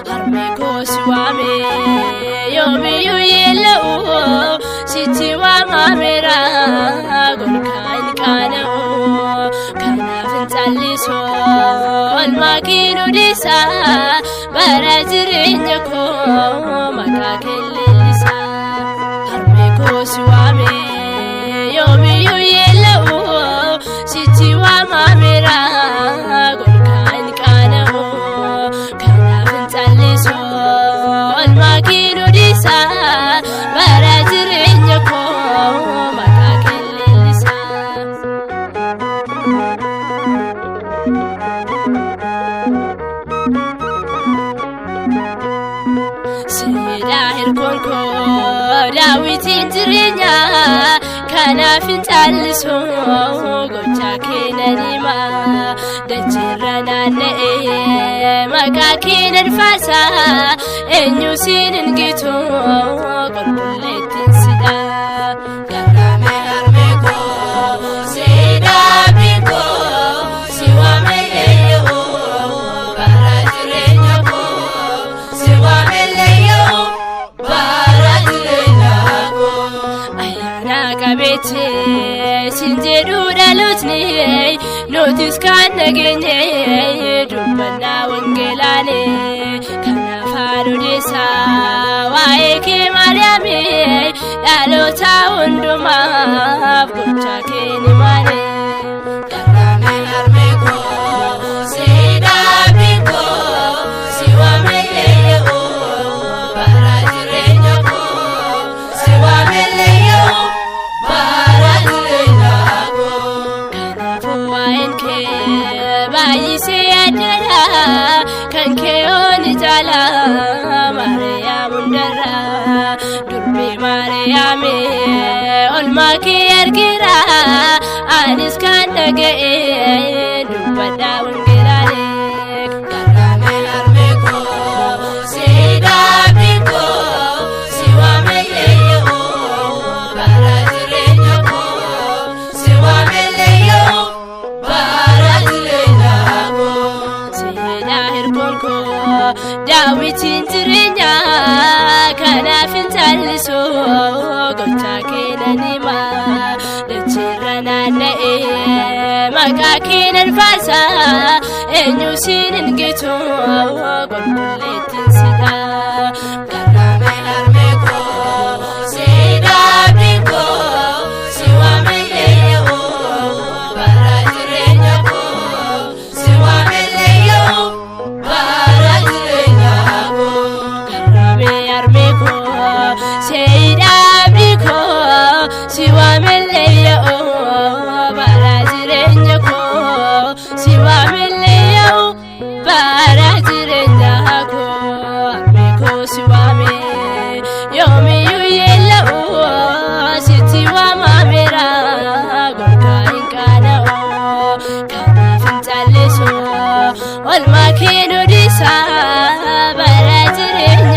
Harmee koo si waame yoomiyyuu yeella'u sitti waamameera golgaa hin qaana'u kanaaf hin callisu olmaa kee nu dhiisa bara jireenya koo maqaa kee leellisa. Harmee koo si waame yoomiyyuu yeella'u sitti waamameera golgaa hin qaana'u kanaaf hin callisu olmaa kee nu dhiisa bara jireenya koo maqaa kee leellisa. Siidaa hirkoon koo daawwitiin jireenya kanaaf hin callisu gochaa kee nan hima dachiirra naanna'ee maqaa kee nan faarsa eenyu siin hin gitu qulqulleettiin sidha. Gargaarme harmee koo siidaa biikoo si waamee yoo bara jireenya koo si waamee yoo bara jireenya koo. Ayyaana qabeetti siin jedhu dhalootni nutis kan nageenye dubbannaa wangeelaani kanaaf haadhodeessaa waa'ee kee maariyaami dhaloota hundumaaf gochaa kee ni maale. Gargaarme harmee koo siidaa biikoo si waamee yoo bara jireenya koo si waamee yoo bara jireenya koo. Kanaafuu waa'een kee baay'isee yaadadha kan kee ooni jaala maariyaam hundarra durbii maariyaame olmaa kee argira anis kan dhaga'e dubbadha wangeelaane. Gargaarme harmee koo siidaa biikoo si waamee yoo bara jireenya koo si waamee yoo bara jireenya koo. Siidaa hirkoon koo daawwitiin jireenya kanaaf hin callisu gochaa kee nan hima dachiirra naanna'ee maqaa kee nan faarsa eenyu siin hin gitu qulqulleettiin sidha. Gargaarme harmee koo siidaa biikoo si waamee yoo bara jireenya koo si waamee yoo bara jireenya koo. Gargaarme harmee koo siidaa biikoo si waamee yoo bara jireenya koo si waamee yoo bara jireenya koo harmee koo si waamee yoomiyyuu yeella'u sitti waamameera golgaa hin qaana'u kanaaf hin callisu olmaa kee nu dhiisa bara jireenya.